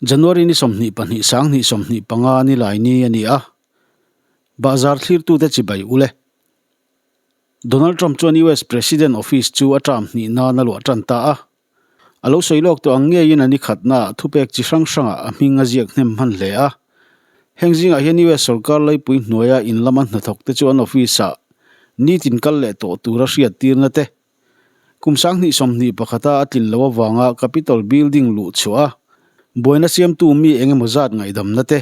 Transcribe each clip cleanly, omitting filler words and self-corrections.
January ni 22 sang hnih 25 ni lai ni a ni a. Bahzar thlirtute chibai u le. Donald Trump chuan US President Office chu a term hnih nan a luah tan ta a. A lo sawi lawk tawh ang ngeiin a ni khatnaah thupek chi hrang hrangah a hming a ziak hnem hman hle a. Heng zingah hian US sorkar laipui hnuaia in lama hnathawk te chu an office-ah nitin kal leh tawh tura hriattirna te, Kum 2021 a a tlin loh avanga Capitol Building luh chhuah a, buaina siamtu mi eng emaw zat ngaihdamna te,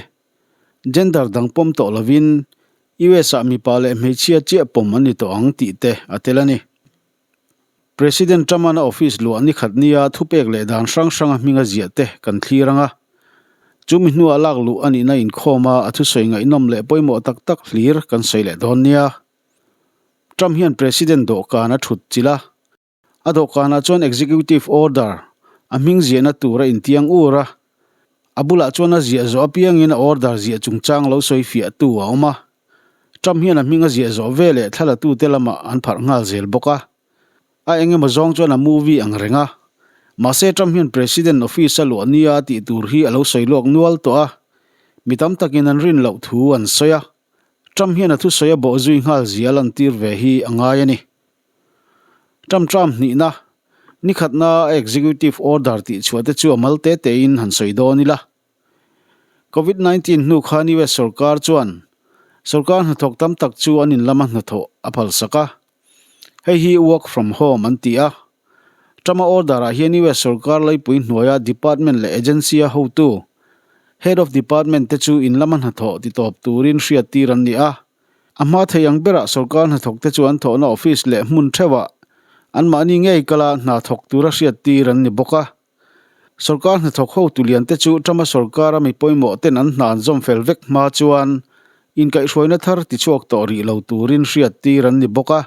gender dang pawm tawh lovin US-ah mipa leh hmeichhia chiah pawm an ni tawh ang tih te a tel a ni. President Trump-a'n a office luah ni khat nia thupek leh dan hrang hranga hming a ziah te kan thlir ang a. Chu mi hnuah lak luh a nihna inkhawm a, a thusawi ngaihnawm leh pawimawh tak tak hlir kan sawi leh dawn nia. Trump hian President dawhkan a thut chilh a, a dawhkanah chuan Executive Order a hming ziahna tur a intiang ur a, a bulah chuan a ziah zawh apiangin a order ziah chungchang lo sawi fiahtu a awm a. Trump hian a hming a ziah zawh veleh thlalatute lamah an pharh nghal zel bawk a. A eng emaw zawng chuan a movie ang reng a. Mahse Trump hian President office a luah nia tih tur hi a lo sawi luak nual tawh a, mi tam takin an rin loh thu an sawi a. Trump hian a thusawi a bawh zui nghal zia lantir ve hi a ngai a ni. Trump term hnihna, ni khatna a executive order tih chhuah te chu a mal te tein han sawi dawn ila. Covid 19 hnu khan US sorkar chuan sorkar hnathawk tam tak chu an in lama hnathawh a phalsak a. Hei hi work from home an ti a. Trump-a order-ah hian US sorkar laipui hnuaia department leh agency-a hotu, head of department te chu in lama hnathawh titawp turin hriattir an ni a. A hma thei ang berah sorkar hnathawkte chu an thawhna office leh hmun theuhah anmahni ngei kala hna thawk tura hriattir an ni bawk a. Sorkar hnathawk hotu liante chu Trump-a sorkara mi pawimawh ten an hna an zawm fel vek hma chuan inkaihhruaina thar tichhuak tawh rih lo turin hriattir an ni bawk a.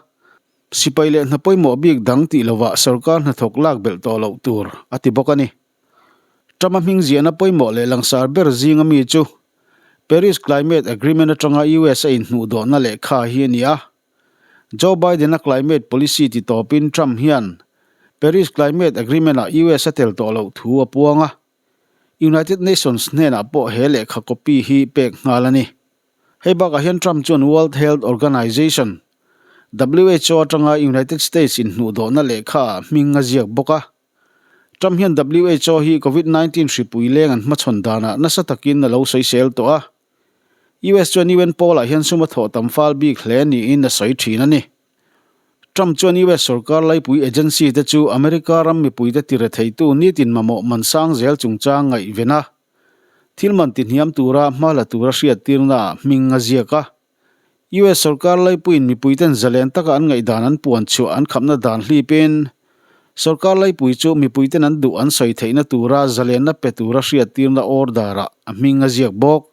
Sipai leh hna pawimawh bik dang tih lovah sorkar hnathawk lak belh tawh loh tur a ti bawk a ni. Trump-a hming ziahna pawimawh leh langsar ber zinga mi chu Paris Climate Agreement atanga US a inhnuhdawhna lehkha hi a ni a. Joe Biden-a climate policy ti tawpin Trump hian Paris Climate Agreement-ah US a tel tawh loh thu a puang a, United Nations hnenah pawh he lehkha copy hi pek nghal a ni. Hei bakah hian Trump chuan World Health Organization, who, atanga United States inhnuhdawhna lehkhaah hming a ziak bawk a. Trump hian who hi Covid 19 hripui leng an hmachhawn danah nasa takin a lo sawisel tawh a. US chuan UN pawlah hian sum a thawh tam fal bik hle niin a sawi thin a ni. Trump chuan US sorkar laipui agency te chu America ram mipuite tire theitu nitin mamawh man sang zel chungchang ngaihven a, thil man tihniam tura hma la tura hriattirnaah hming a ziak a. US sorkar laipuiin mipuiten zalen taka an ngaihdan an puan chhuah an khapna dan hlipin sorkar laipui chu mipuiten an duh an sawi theihna tura zalenna pe tura hriattirna order-ah a hming a ziak bawk.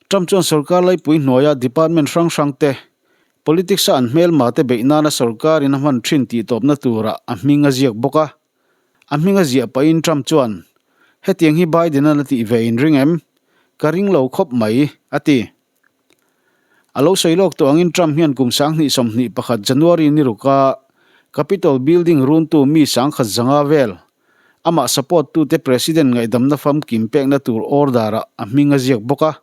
Trump chuan sorkar laipui hnuaia department hrang hrangte politics-a an hmelmate beih nana sorkarin a hman thin tihtawpna turah a hming a ziak bawk a. A hming a ziah pahin Trump chuan, Hetiang hi Biden-a'n a tih ve in ring em? Ka ring lo khawp mai, a ti. A lo sawi lawk tawh angin Trump hian kum 2021 January ni ruka Capitol Building runtu mi 1005 vel amah support tute President ngaihdamna famkim pekna tur order-ah a hming a ziak bawk a.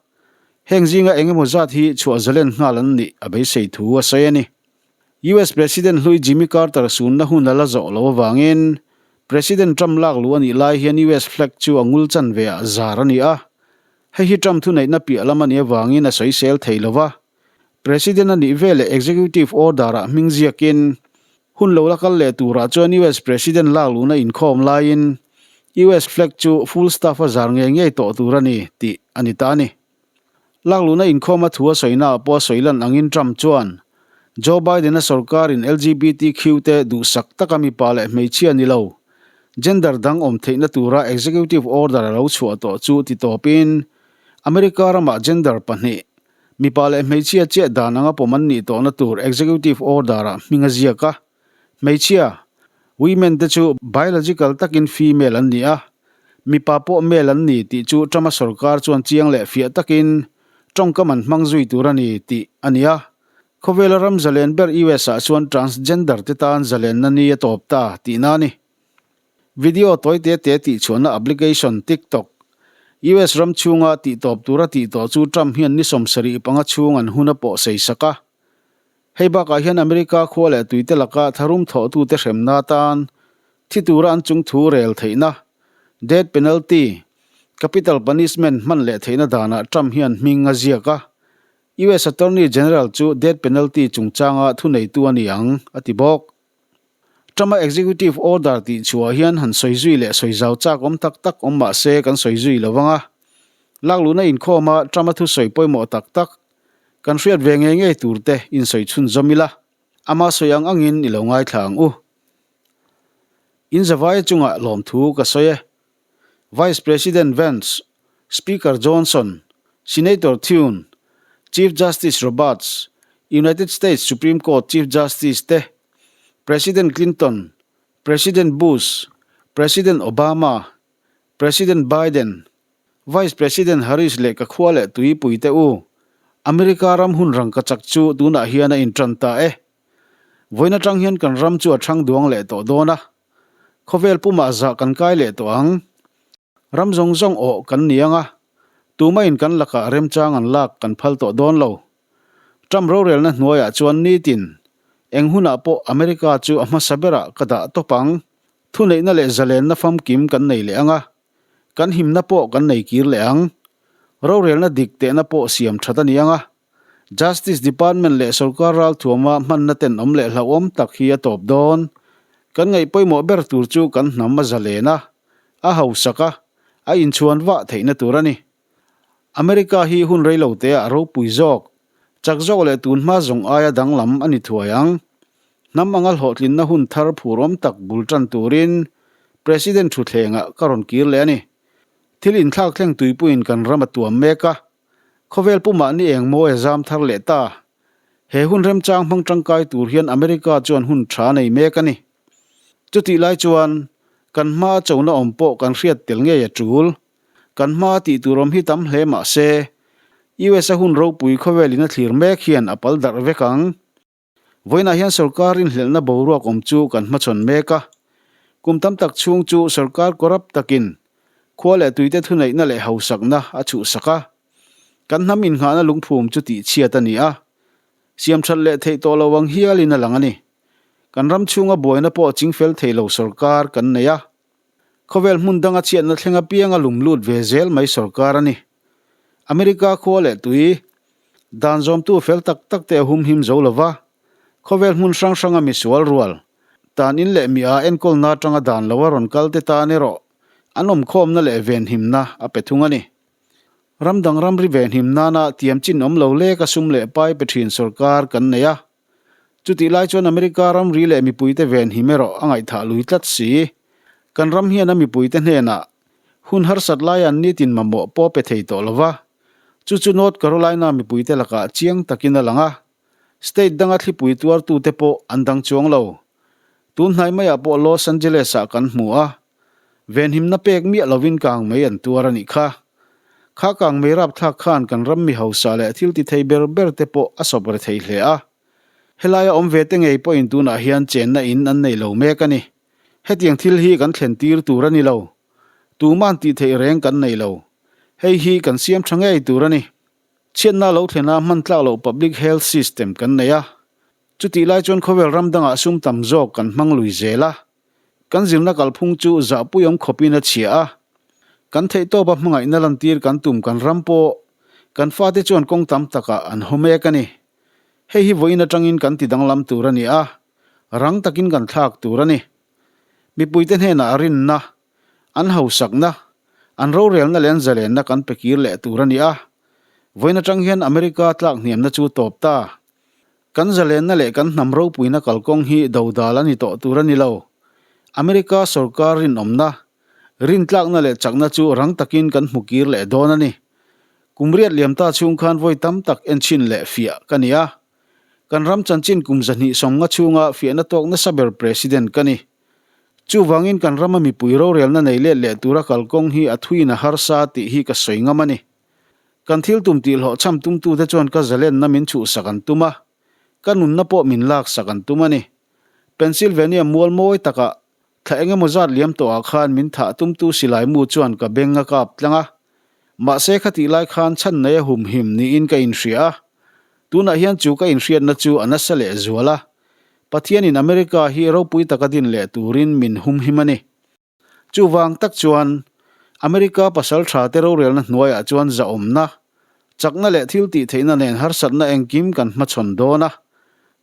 Heng zinga eng emaw zat hi chhuah zalen nghal an nih a beisei thu a sawi a ni. US President hlui Jimmy Carter sunna hun a la zawh loh avangin President Trump lak luh a nih lai hian US flag chu a ngul chan ve ah zar a ni a. Hei hi Trump thuneihna piah lam a nih avangin a sawisel thei lo va. President a nih veleh Executive Order ah hming ziakin hun lo la kal leh turah chuan US President lak luhna inkhawm laiin US flag chu full staff a zar ngei ngei tawh tur a ni tih a ni ta a ni. Lakluhna inkhawma thu a sawina ah pawh a sawi lan angin Trump chuan Joe Biden-a sorkarin LGBTQ te duhsak taka mipa leh hmeichhia ni lo, gender dang awm theihna tura executive order a lo chhuah tawh chu ti tawpin America ramah gender pahnih, mipa leh hmeichhia chiah dan anga pawm an nih tawhna tur executive order-ah hming a ziak a. Hmeichhia, women, te chu biological takin female an ni a, mipa pawh male an ni tih chu Trump-a sorkar chuan chiang leh fiah takin tawngkam an hmang zui tur a ni tih a ni a. Khawvela ram zalen ber US-ah chuan transgender te tan zalenna ni a tawp ta tihna a ni. Video tawi te te tih chhuahna application TikTok. US ram chhunga tihtawp tura tih tawh chu Trump hian ni 75 chhung an hun a pawh sei sak a. Hei bakah hian America khua leh tuite laka tharum thawhtute hremna atan thi tura an chung thu rel theihna, death penalty, capital punishment hman leh theihna danah Trump hian hming a ziak a. US Attorney General chu death penalty chungchanga thuneitu a ni ang, a ti bawk. Trump-a executive order tih chhuah hian han sawi zui leh sawi zau chak awm tak tak awm mah se kan sawi zui lo vang a. Lakluhna inkhawma Trump-a thusawi pawimawh tak tak kan hriat ve ngei ngei tur te insawi chhunzawm ila, ama sawi ang angin i lo ngaithla ang u. In zavaia chungah lawmthu ka sawi e. Vice President Vance, Speaker Johnson, Senator Thune, Chief Justice Roberts, United States Supreme Court Chief Justice te, President Clinton, President Bush, President Obama, President Biden, Vice President Harris leh ka khua leh tuipui te u, America ram hun rangkachak chu tunah hian a intan ta e. Vawiin atang hian kan ram chu a thang duang leh tawh dawn a. Khawvel pumah zah kan kai leh tawh ang. Ram zawng zawng awh kan ni ang a, tumahin kan lakah remchang an lak kan phal tawh dawn lo. Trump rorelna hnuaiah chuan nitin eng hunah pawh America chu a hmasa berah ka dah tawp ang. Thuneihna leh zalenna famkim kan nei leh ang a, kan himna pawh kan nei kir leh ang. Rorelna dik tehna pawh siam that a ni ang a, Justice Department leh sorkar ralthuama hmanna tenawm leh hlauhawm tak hi a tawp dawn. Kan ngaih pawimawh ber tur chu kan hnam a zalen a, a hausak a, a inchhuan vah theihna tur a ni. America hi hun rei lo teah ropui zawk, chak zawk leh tun hma zawng aia danglam a ni thuai ang. Hnam anga hlawhtlinna hun thar phurawm tak bul tan turin President thutthlengah ka rawn kir leh a ni. Thil inthlak thleng tuipuiin kan ram a tuam mek a, Khawvel pumah ni eng mawi a zam thar leh ta. He hun remchang hmang tangkai tur hian America chuan hun tha nei mek a ni. Chutih lai chuan, kan hmaa chona awm pawh kan hriat tel ngei a tul. Kan hmaa tih tur awm hi tam hle mah se, US a hun ropui khawvelin a thlir mek hian a pal darh vek ang. Vawiinah hian sorkar inhlelhna boruak awm chu kan hmachhawn mek a. Kum tam tak chhung chu sorkar corrupt takin khua leh tuite thuneihna leh hausakna a chhuhsak a. Kan hnam innghahna lungphum chu tihchhiat a ni a. Siamthat leh theih tawh lo ang hialin a lang a ni. Kan ram chhunga buaina pawh chingfel thei lo sorkar kan nei a. Khawvel hmun danga chhiatna thleng apianga lum lut ve zel mai sorkar a ni. America khua leh tui Dan zawmtu fel tak tak te a humhim zo lo va, khawvel hmun hrang hranga misual rual, tan in leh mi a enkawlna atanga dan lo a rawn kal te tan erawh an awmkhawmna leh venhimna a pe thung a ni. Ram dang ramri venhim nana tiam chin awm lo lek a sum leh pai pe thin sorkar kan nei a. Chutih lai chuan America ramri leh mipuite venhim erawh a ngaihthah lui tlat si. Kan ram hian a mipuite hnenah hun harsat laia an nitin mamawh pawh pe thei tawh lo va, Chu chu North Carolina mipuite lakah chiang takin a lang a, state danga thlipui tuartute pawh an dang chuang lo. Tun hnai maiah pawh Los Angeles-ah kan hmu a, venhimna pek miah lovin kang mei an tuar a nih kha. Kha kang mei rapthlak khan kan ram mi hausa leh thil ti thei ber ber te pawh a sawp re thei hle a. Helaia awm ve te ngei pawhin tunah hian chenna in an nei lo mek a ni. Hetiang thil hi kan thlen tir tur a ni lo. Tuman tih theih reng kan nei lo. Hei hi kan siam tha ngei tur a ni. Chhiatna lo thlena hman tlak loh public health system kan nei a. Chutih lai chuan khawvel ram dangah sum tam zawk kan hmang lui zel a. Kan zirna kalphung chu zahpuiawm khawpin a chhia a. Kan theihtawpa hmangaihna lantir kan tum kan ram pawh kan fate chuan kawng tam takah an haw mek a ni. Hei hi vawiin atangin kan ti danglam tur a ni a, rang takin kan thlak tur a ni. Mipuite hnenah rinna, an hausakna, an rorelna leh an zalenna kan pe kir leh tur a ni a. Vawiin atang hian America tlak hniamna chu tawp ta. Kan zalenna leh kan hnam ropuina kalkawng hi dodal a ni tawh tur a ni lo. America sorkar rinawmna, rintlakna leh chakna chu rang takin kan hmu kir leh dawn a ni. Kum riat liam ta chhung khan vawi tam tak enchhin leh fiah ka ni a. Kan ram chanchin kum 250 chhunga fiahna tawk nasa ber President ka ni. Chuvangin kan rama mipui rorelna nei let leh tura kalkawng hi a thuin a harsa tih hi ka sawi ngam a ni. Kan thil tum tihhlawh chham tumtute chuan ka zalenna min chhuhsak an tum a, ka nunna pawh min laksak an tum a ni. Pennsylvania mual mawi takah thla eng emaw zat liam tawhah khan min thah tumtu silai mu chuan ka beng a kap tlang a. Mahse khatih lai khan chhan nei a humhim niin ka inhria a. Tunah hian chu ka inhriatna chu a nasa leh zual a. Pathianin America hi ropui taka din leh turin min humhim a ni. Chuvang tak chuan, America pasal tha te rorelna hnuaiah chuan zahawmna, chakna leh thil tih theihna nen harsatna engkim kan hmachhawn dawn a.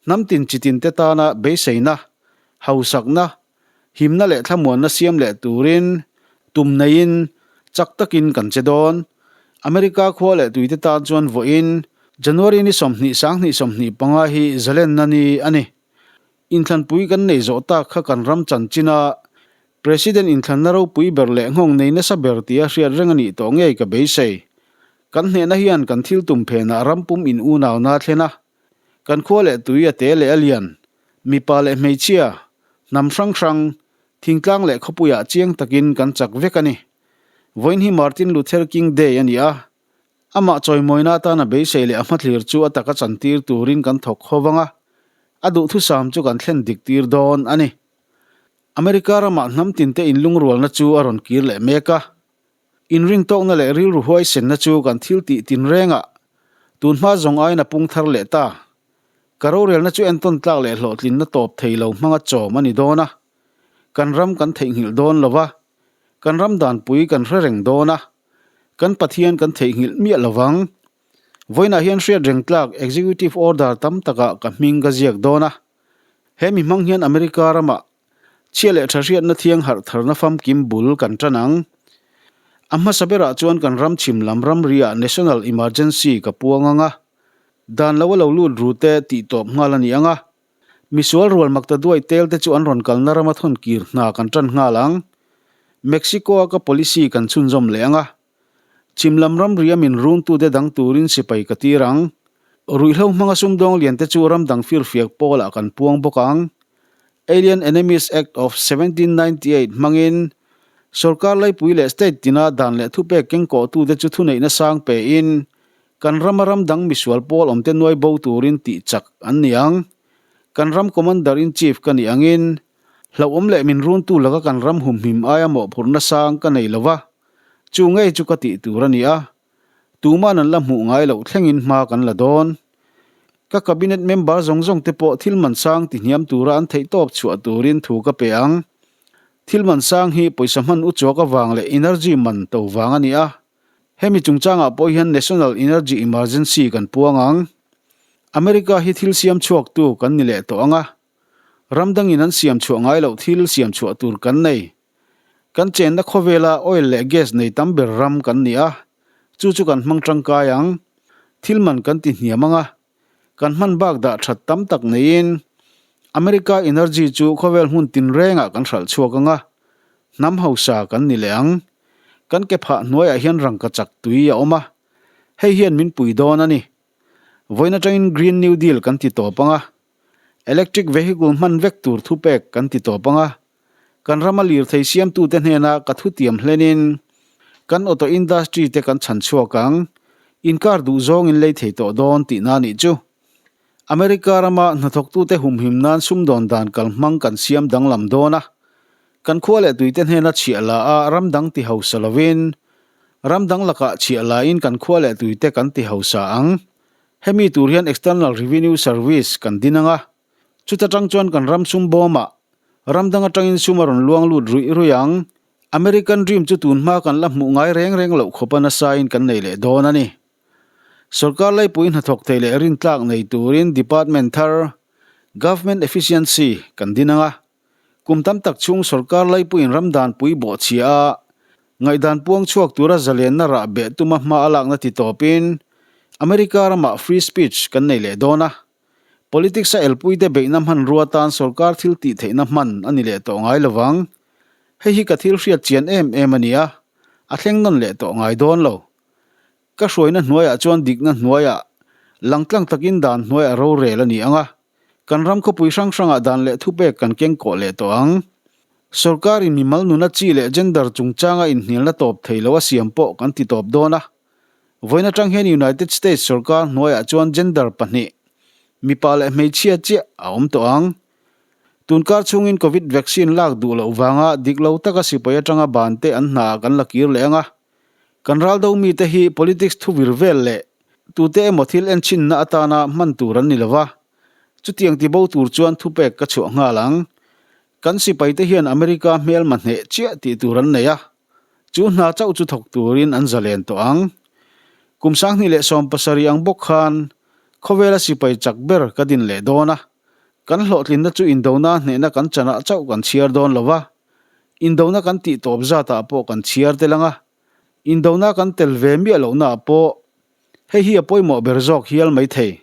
Hnam tin chi tin te tana beiseina, hausakna, himna leh thlamuanna siam leh turin tum neiin chak takin kan che dawn. America khua leh tuite tan chuan vawiin January ni 20 sanghnih 25 hi zalenna ni a ni. Inthlanpui kan nei zawh tak kha kan ram chanchina President inthlanna ropui ber leh nghawng nei nasa ber tia hriat reng a nih tawh ngei ka beisei. Kan hnehna hian kan thil tum phenah ram pum in unauna a thlen a, kan khua leh tui a te leh a lian, mipa leh hmeichhia, hnam hrang hrang, thingtlang leh khawpuiah chiang takin kan chak vek a ni. Vawiin hi Martin Luther King Day a ni a, Amah chawimawina atana beisei leh a hmathlir chu a taka chantir turin kan thawk ho vang a, a duhthusam chu kan thlen dik tir dawn a ni. America ramah hnam tinte inlungrualna chu a rawn kir leh mek a. Inrintawkna leh rilru huaisenna chu kan thil tih tinrengah tunhma zawng aiin a pung thar leh ta. Ka rorelna chu entawn tlak leh hlawhtlinna tawp thei lo hmanga chawm a ni dawn a. Kan ram kan theihnghilh dawn lo va, kan ram danpui kan hre reng dawn a. Kan Pathian kan theihnghilh miah lo vang. Vawiinah hian hriat reng tlak Executive Order tam takah ka hming ka ziak dawn a. He mi hmang hian America ramah chhia leh tha hriatna thiang harh tharna famkim bul kan tan ang. A hmasa berah chuan kan ram chhim lam ramriah National Emergency ka puang ang a. Dan lo a lo lut ru te tih tawp nghal a ni ang a. Misual rual makta duai tel te chu an rawn kalna rama thawn kir hna kan tan nghal ang. Mexico-a ka policy kan chhunzawm leh ang a. Chhim lam ramri a min runtute dang turin sipai ka tir ang. Ruihhlo hmanga sumdawng lian te chu ram dang firfiak pawlah kan puang bawk ang. Alien Enemies Act of 1798 hmangin sorkar laipui leh state tina dan leh thupek kengkawhtute chu thuneihna sang pein Kan rama ram dang misual pawl awmte nuai bo turin tih chak an ni ang. Kan ram Commander in Chief ka nih angin, hlauhawm leh min runtu laka kan ram humhim aia mawhphurhna sang ka nei lo va, chu ngei chu ka tih tur a ni a. Tuman an la hmuh ngai loh thlengin hma kan la dawn. Ka Cabinet member zawng zawng te pawh thil man sang ti hniam tura an theihtawp chhuah turin thu ka pe ang. Thil man sang hi pawisa hman uchuak avang leh energy man to vang a ni a. Hemi chungchangah pawh hian National Energy Emergency kan puang ang. America hi thil siam chhuaktu kan ni leh tawh ang a. Ram dangin an siam chhuah ngai loh thil siam chhuah tur kan nei. Kan chenna khawvela oil leh gas nei tam ber ram kan ni a, chu chu kan hmang tangkai ang. Thil man kan ti hniam ang a. Kan hman bak dah that tam tak neiin America energy chu khawvel hmun tinrengah kan hralh chhuak ang a, hnam hausa kan ni leh ang. Kan ke phah hnuaiah hian rangkachak tui a awm a, hei hian min pui dawn a ni. Vawiin atangin Green New Deal kan ti tawp ang a, electric vehicle hman vek tur thupek kan ti tawp ang a, kan rama lirthei siamtute hnena ka thutiam hlenin kan auto industry te kan chhan chhuak ang, inkar duh zawngin lei thei tawh dawn tihna a nih chu. America rama hnathawktute humhim nan sumdawn dan kalhmang kan siam danglam dawn a, kan khua leh tuite hnena chhiah la a ram dang ti hausa lovin, ram dang lakah chhiah lain kan khua leh tuite kan ti hausa ang. Hemi tur hian External Revenue Service kan din ang a, chuta tang chuan kan ram sum bawmah ram dang atangin sum a rawn luang lut ruih ruih ang. American Dream chu tun hma kan la hmuh ngai reng reng loh khawpa nasain kan nei leh dawn a ni. Sorkar laipui hnathawk thei leh rintlak nei turin department thar, Government Efficiency, kan din ang a. Kum tam tak chhung sorkar laipuiin ram danpui bawhchhia a, ngaihdan puang chhuak tura zalenna rah beh tuma hma a lakna ti tawpin America ramah free speech kan nei leh dawn a. Politics a elpuite beihna hmanrua tan sorkar thil tih theihna hman a ni leh tawh ngai lovang. Hei hi ka thil hriat chian em em a ni a, a thleng nawn leh tawh ngai dawn lo. Ka hruaina hnuaiah chuan dikna hnuaiah langtlang takin dan hnuaiah rorel a ni ang a, kan ram khawpui hrang hrangah dan leh thupek kan keng kawh leh tawh ang. Sorkarin mimal nuna chi leh gender chungchanga inhnialna tawp thei lo a siam pawh kan ti tawp dawn a. Vawiin atang hian United States sorkar hnuaiah chuan gender pahnih, mipa leh hmeichhia chiah a awm tawh ang. Tunkar chhungin Covid vaccine lak duh loh vanga dik lo taka sipai atanga ban te an hnaah kan la kir leh ang a. Kan raldo mite hi politics thu vir vel leh tute emaw thil enchhinna atana hman tur an ni lo va, chutiang tibo tur chuan thupek ka chhuah nghal ang. Kan sipaite hian America hmelma hneh chiah tih tur an nei a, chu hna chauh chu thawk turin an zalen tawh ang. Kum 2017 ang bawk khan khawvela sipai chak ber ka din leh dawn a, kan hlawhtlinna chu indona hnehna kan chanah chauh kan chhiar dawn lo va, indona kan tih tawp zatah pawh kan chhiar tel ang a, indona kan tel ve miah lohnaah pawh hei hi a pawimawh ber zawk hial maithei.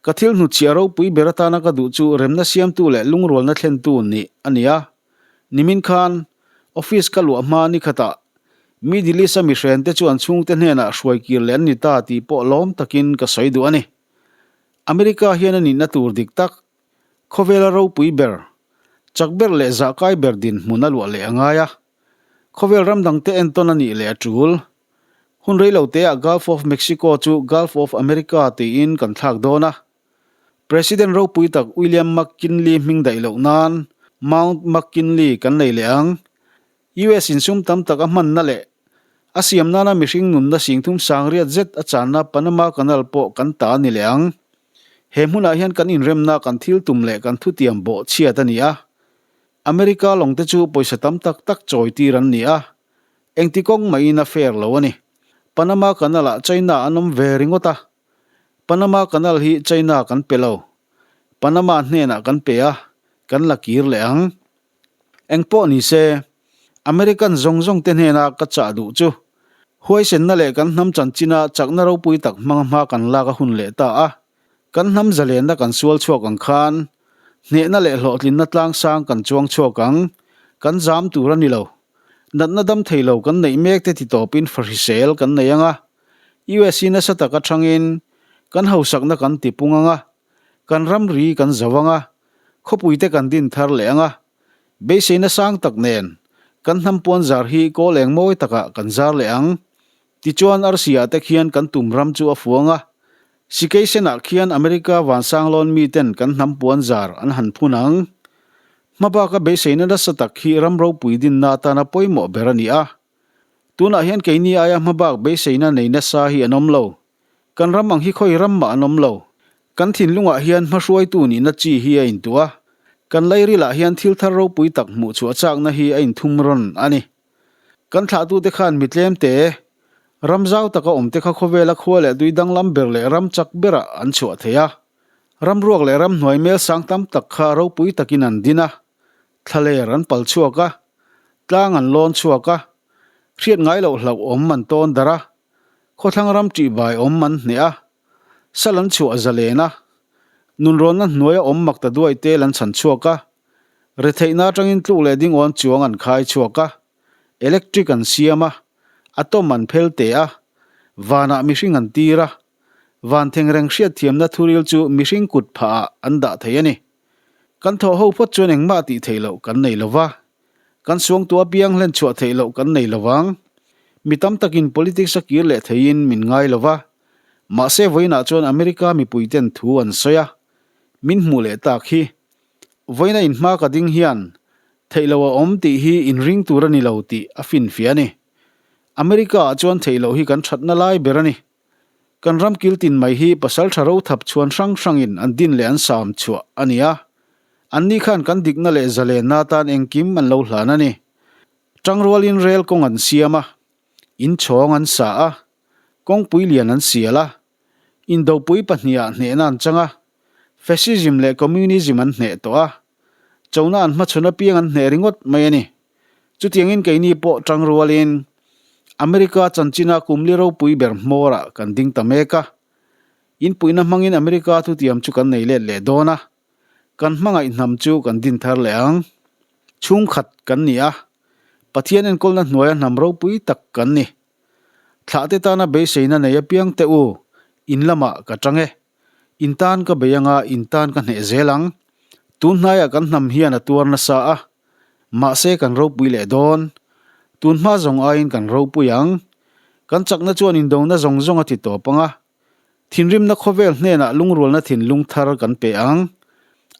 Ka thil hnutchhiah ropui ber atana ka duh chu remna siamtu leh lungrualna thlentu nih a ni a. Nimin khan office ka luah hma ni khatah Middle East-a mihrente chu an chhungte hnenah hruai kir leh an ni ta tih pawh lawm takin ka sawi duh a ni. America hian a nihna tur dik tak, khawvela ropui ber, chak ber leh zahkai ber dinhmun a luah leh a ngai a. Khawvel ram dangte entawn a nih leh a tul. Hun rei lo teah Gulf of Mexico chu Gulf of America tiin kan thlak dawn a. President ropui tak William McKinley hming daih loh nan Mount McKinley kan nei leh ang. US in sum tam tak a hmanna leh a siam nana mihring nunna singthum sangriat zet a channa Panama Canal pawh kan ta a ni leh ang. He hmunah hian kan inremna kan thil tum leh kan thutiam bawh chhiat a ni a. America lawngte chu pawisa tam tak tak chawi tir an ni a. Engti kawng mahin a fair lo a ni. Panama Canal ah China an awm ve ringawt a. Panama Canal hi China kan pe lo. Panama hnenah kan pe a, kan la kir leh ang. Engpawh ni se, American zawng zawng te hnena ka chah duh chu, huaisenna leh kan hnam chanchina chakna ropui tak hmanga hma kan lak a hun leh ta a. Kan hnam zalenna kan sual chhuak ang khan, hnehna leh hlawhtlinna tlangsang kan chuang chhuak ang, kan zam tur a ni lo. Natna dam thei lo kan neih mek te ti tawpin fahrisel kan nei ang a, US hi nasa taka thangin kan hausakna kan ti pung ang a, kan ramri kan zo ang a, khawpui te kan din thar leh ang a, beiseina sang tak nen kan hnam puan zar hi kawl eng mawi takah kan zar leh ang. Tichuan arsi-ah te khian kan tum ram chu a fuang a, Sikei senah khian America vansanglawn miten kan hnam puan zar an han phun ang. Hmabaka beiseina nasa tak hi ram ropui dinna atana pawimawh ber a ni a. Tunah hian keini aia hmabak beiseina nei nasa hi an awm lo. Kan ram ang hi khawi ram mah an awm lo. Kan thinlungah hian hmahruaitu nihna chi hi a intuah a. Kan lairilah hian thil thar ropui tak hmuh chhuah chakna hi a inthum rawn a ni. Kan thlahtute khan mi tlemte, ram zau taka awmte kha khawvela khua leh tui danglam ber leh ram chak berah an chhuah thei a. Ram ruak leh ram hnuai mel sang tam tak kha ropui takin an din a, thlaler an pal chhuak a, tlang an lawn chhuak a, hriat ngai loh hlauh awm an tawn darh a, khawthlang ram ṭihbai awm an hneh a, sal an chhuah zalen a, nunrawnna hnuaia awm mak ta duai tel an chhan chhuak a, Retheihna atangin tluk leh dingawn chuang an khai chhuak a, electric an siam a, atom an phel teh a, vanah mihring an tir a, van thengreng hriatthiamna thuril chu mihring kut phahah an dah thei a ni. Kan thawh ho phawt chuan engmah tih theih loh kan nei lo va, kan suangtuah apiang hlen chhuah theih loh kan nei lo vang. Mi tam takin politics a kir leh theiin min ngai lo va, mahse vawiinah chuan America mipuiten thu an sawi a, min hmuh leh tak hi. Vawiina inhma ka ding hian theih loh a awm tih hi inring tur a ni lo tih a finfiah a ni. America ah chuan theih loh hi kan thatna lai ber a ni. Kan ram kil tin mai hi pasal tha ro thap chhuan hrang hrangin an din leh an sam chhuah a ni a. Anni khan kan dikna leh zalenna atan engkim an lo hlan a ni. Tangrualin rel kawng an siam a, inchhawng an sa a, kawngpui lian an sial a, Indopui pahnihah hnehna an chang a, Fascism leh Communism an hneh tawh a, chona an hmachhawn apiang an hneh ringawt mai a ni. Chutiangin keini pawh tang rualin America chanchina kumli ropui ber hmawrah kan ding ta mek a. Inpuihna hmangin America thutiam chu kan nei let leh dawn a, kan hmangaih hnam chu kan din thar leh ang. Chhungkhat kan ni a, Pathian enkawlna hnuaia hnam ropui tak kan ni. Thlahte tana beiseina nei apiang teh u, in lamah ka tang e. In tan ka bei anga in tan ka hneh zel ang. Tun hnaiah kan hnam hian a tuar nasa a, mahse kan ropui leh dawn. Tun hma zawng aiin kan ropui ang. Kan chakna chuan indona zawng zawng a ti tawp ang a. Thinrimna khawvel hnenah lungrualna thinlung thar kan pe ang.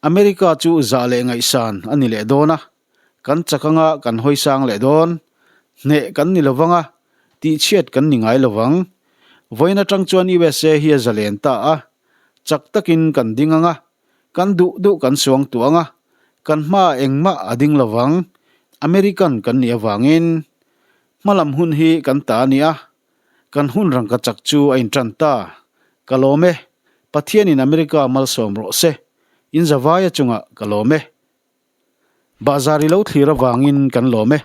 America chu zah leh ngaihsan a ni leh dawn a. Kan chak anga kan hawi sang leh dawn. Hneh kan ni lovang a. Tihchhiat kan ni ngai lovang. Vawiin atang chuan USA hi a zalen ta a, chak takin kan ding ang a, kan duh duh kan suang tuah ang a, kan hmaah engmah a ding lovang, American kan nih avangin. Hmalam hun hi kan ta a ni a, kan hun rangka chak chu a intan ta. Ka lawm e, Pathianin America malsawm rawh se, in zavaia chungah ka lawm e. Bahzar i lo thlir avangin kan lawm e.